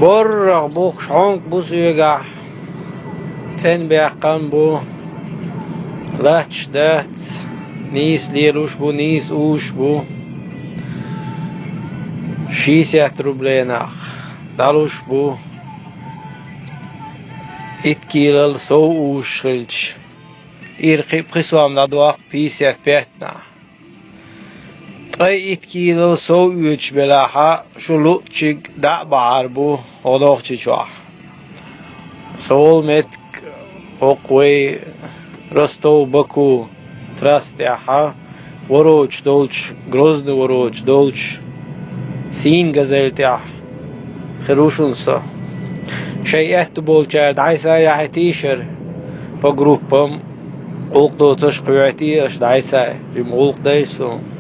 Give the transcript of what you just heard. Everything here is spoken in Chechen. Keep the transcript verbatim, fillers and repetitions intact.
Боррах бухкуш хьонка бу соьгахь, цӀена баьккхина бу, латташ дац, нийса лелуш бу, нийса уьйш бу. Шестьдесят рублей нах дӀалуш бу, итт килал сов уьйш хилча. Ира кхин а пхи сом дӀадоккху, пятьдесят пять нах. Ткъе итт килал сов оьцуш белахь а, шу луъучуьнга дӀа а бахьар бу хӀокху Нохчийчохь. Сол меттиг хӀокху вай Ростов-Баку трасса тӀехь а, ворочу долчу, Грозный ворочу долчу, сийна газель тӀехь хир ву шуна со. Шайн аьтто болчара дӀасаяхьийтийша хӀара по группам, гӀуллакх доцурш кхоьхьийтий аша дӀасаяхьа, жима гӀуллакх дайша суна.